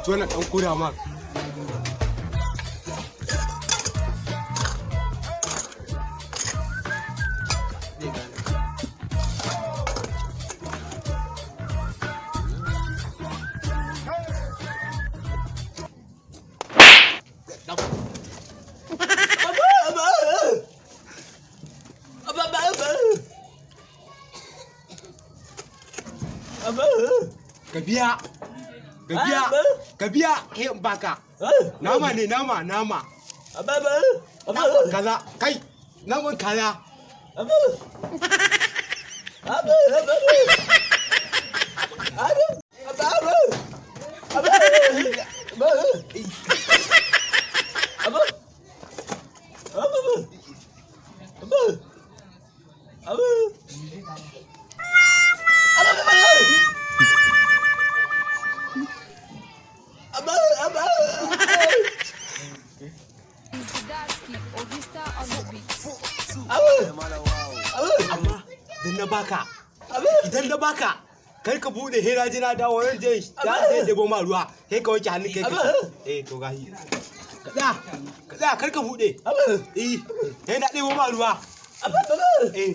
Ci wannan dan koda ma. Ka biya, ka biya, ka biya, he in baka. Nama ne, nama, nama. Naman kaza, kai, naman kaza. Daski, Ovista on the beat. Amma idan na baka, idan na baka, kar ka bude hira jina dawo yan je da zai debo ma ruwa, sai ka wanke hannun kai ka ci. Eh, to gahi. Ka tsaya, ka tsaya, kar ka bude. Eh, sai na debo ma ruwa. Eh.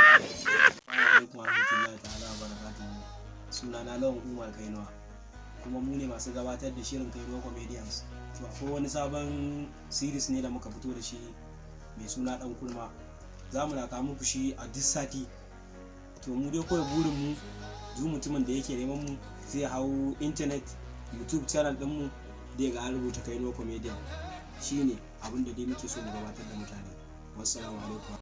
Alaikum warahmatullahi ta'ala wa barakatuhu. Sunana Lawan Umar Kainuwa, kuma mu ne masu gabatar da shirin Kainuwa Comedians. To, akwai wani sabon series ne da muka fito da shi mai suna Dan Kurma. Za mu na kawo muku shi a duk sati. To, mu dai kawai burin mu, duk mutumin da yake neman mu zai hau internet, YouTube channel din mu, zai ga an rubuta Kainuwa Comedian. Shine abin da dai muke so mu gabatar da mutane. Wassalamu alaikum.